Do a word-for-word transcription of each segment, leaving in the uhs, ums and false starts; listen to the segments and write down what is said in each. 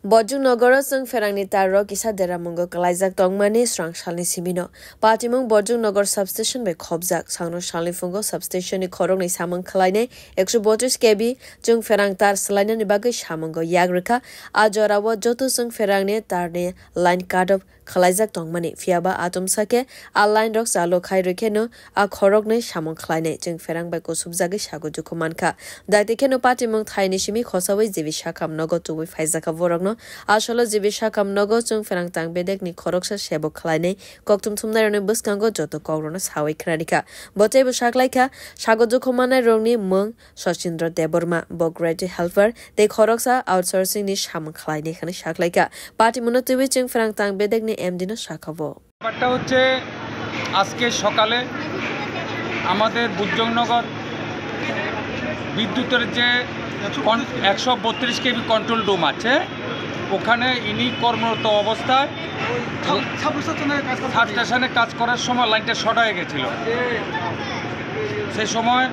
Bojong Nogoro chwng pherangni tarrok kisa deramungo kwlaijak tongmani srang salni simino. Patimung Bojong Nogor substation bai khopjak. Sangno salni phungo substationni khoroknwi samung khwlainai ekso botris K V chwng pherang tar swlainani bagwi samungo yak rwkha. A jorao joto chwng pherangni tarni line cut off khwlaijak tongmani, phiyaba atomsa khe a line rok chalo khai rwkheno a khoroknwi samung khwlainai chwng pherang bai kusubjagwi sago dukhu mankha. Daite kheno patimung thaini simi khosaui G B Sakham nogo tubui phaijakha borokno. Asolo G B Sakham nogo chwng pherang tang bedekni khoroksa sebo khwlainai kokthum thumnairokni bwskango joto kokrokno saui khwnanikha. Bo teibo saklaikha sago dukhu mannairokni mung Sachindra Debbarma, bo grade helper tei khoroksa outsourcing ni samung khwlainai hwnwi saklaikha. Patimungno twiwi chwng pherang tang bedekni M D no sakha bo. ব্যাপারটা হচ্ছে, আজকে সকালে আমাদের বুজ্জংনগর বিদ্যুতের যে কন-, একশো বত্রিশ কেভি কন্ট্রোল রুম আছে, ওখানে ইনি কর্মরত অবস্থায় সাব-, সাবস্টেশনে কাজ করার সময় লাইনটা শর্ট হয়ে গেছিল। সেই সময়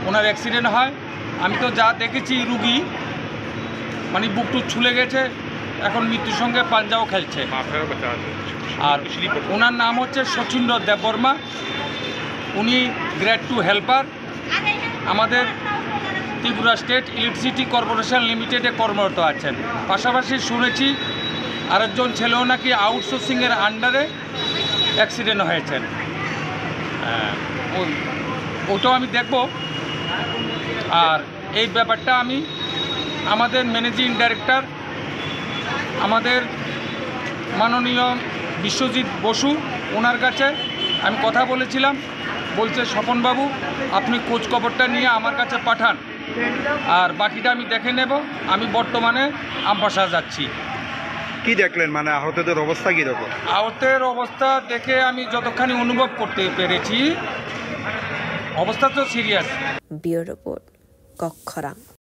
ওনার অ্যাক্সিডেন্ট হয়। আমি তো যা দেখেছি, রুগী মানে বুক টুক ছুলে গেছে, এখন মৃত্যুর সঙ্গে পাঞ্জাও খেলছে। আর ওনার নাম হচ্ছে শচীন্দ্র দেববর্মা। উনি গ্রেড টু হেল্পার, আমাদের ত্রিপুরা স্টেট ইলেকট্রিসিটি কর্পোরেশন লিমিটেডে কর্মরত আছেন। পাশাপাশি শুনেছি আরেকজন ছেলেও নাকি আউটসোর্সিংয়ের আন্ডারে অ্যাক্সিডেন্ট হয়েছেন। হ্যাঁ, ওই, ওটাও আমি দেখব। আর এই ব্যাপারটা আমি আমাদের ম্যানেজিং ডাইরেক্টর, আমাদের মাননীয় বিশ্বজিৎ বসু, ওনার কাছে আমি কথা বলেছিলাম। বলছে, "স্বপনবাবু, আপনি খোঁজ খবরটা নিয়ে আমার কাছে পাঠান, আর বাকিটা আমি দেখে নেব।" আমি বর্তমানে আমপাশা যাচ্ছি। কি দেখলেন, মানে আহতদের অবস্থা কিরকম? আহতের অবস্থা দেখে আমি যতখানি অনুভব করতে পেরেছি, অবস্থা তো সিরিয়াস। Bureau Report, Kokkhorang.